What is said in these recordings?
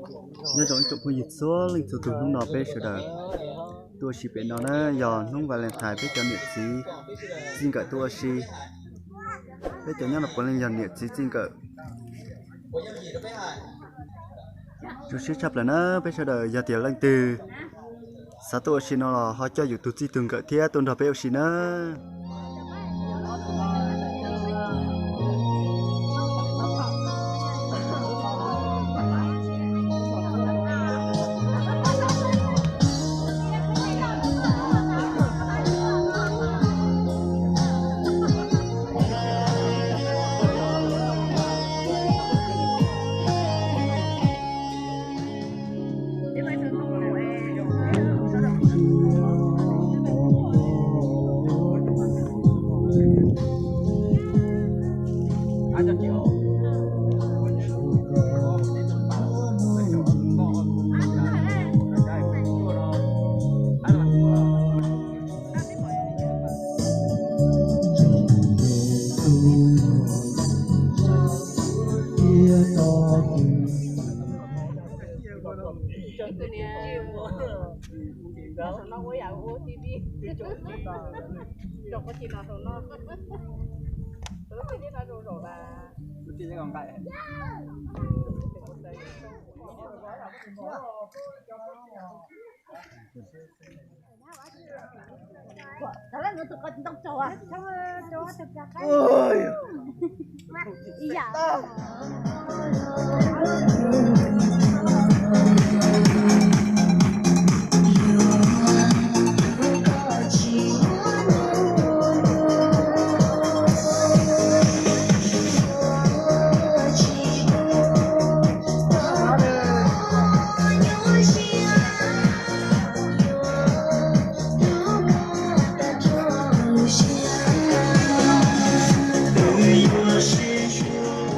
Nyob zoo ib tsoom phooj ywg txhua leej txhua tus, hnub no peb sawv daws tuaj ua si pem no na yog hnub Valentine, peb cov niam txiv txij nkawm tuaj ua si. Peb cov nyob no puav leej yog niam txiv txij nkawm. Zoo siab tshaj plaws na, peb sawv daws yog tias leej twg xav tuaj ua si no los ho coj yus tus txij tus nkawm thiab tuaj nrog peb ua si na.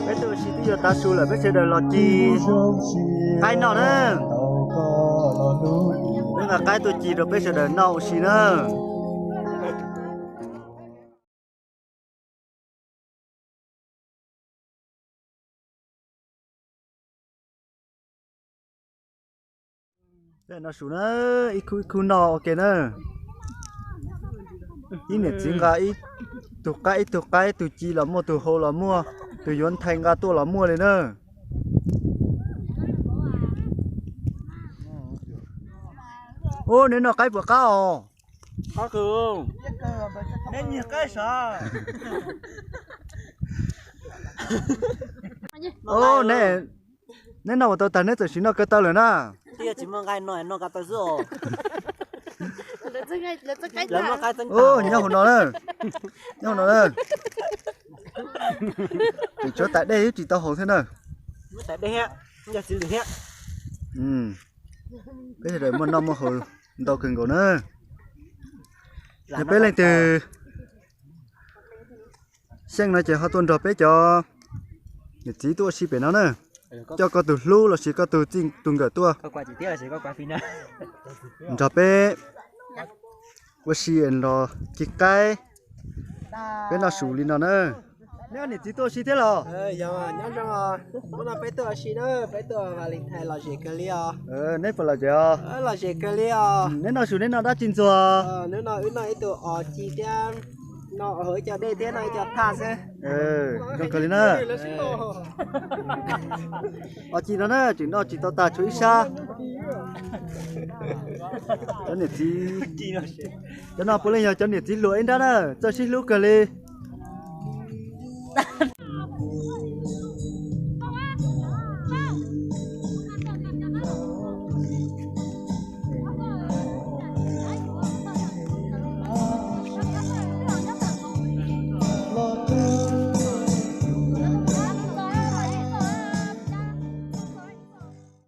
Peb tuaj ua si twb yuav tav su lawm, peb sawv daws los ci qaib noj na. Peb nqa qaib tuaj ci rau peb sawv daws noj ua si na. Noj su na, ib khub ib khub noj ua ke na. Ib niam txiv nqa ib tug qaib ib tug qaib, ib tug ci los muaj, tus hau los muaj, tus yuav nthais nqa tuaj los muaj li na. Ub, neb noj qaib puas qab os? Qab kawg. Neb nyiag qaib sav. Ub, neb noj puas tau tag, neb txawm sim noj ko taw lawm na. Twb yog tsis muaj nqaij no, noj ko taw xwb os. Ub, nyob hauv no na. Nyob hauv no na. Tseem tshuav tais dej twb tsis tau haus thiab na. Peb sawv daws muaj noj muaj haus ntau kawg nkaus na. Yog peb leej twg xyeej no ces ho tuaj nrog peb cov niam txiv tuaj ua si pem no na. Coj koj tus hlub los sis koj tus txij tus nkawm tuaj nrog peb ua si los ci qaib, peb noj su li no na. Neb niam txiv tuaj ua si thiab los? Nyob zoo, hnub no peb tuaj ua si na, peb tuaj Valentine lom zem kawg li os. Neb puas lom zem os? Lom zem kawg li os. Neb noj su neb noj dab tsi ntxuag? Hnub no wb noj ib tug os ci thiab, noj hauv ib co dej thiab noj ib co thaj xwb. Zoo kawg li na. Os ci no na tseem noj tsis tau tag, tshuav ib sab. Cov niam txiv, cov no puav leej yog cov niam txiv hluas ib nrab na, txawj sib hlub kawg li.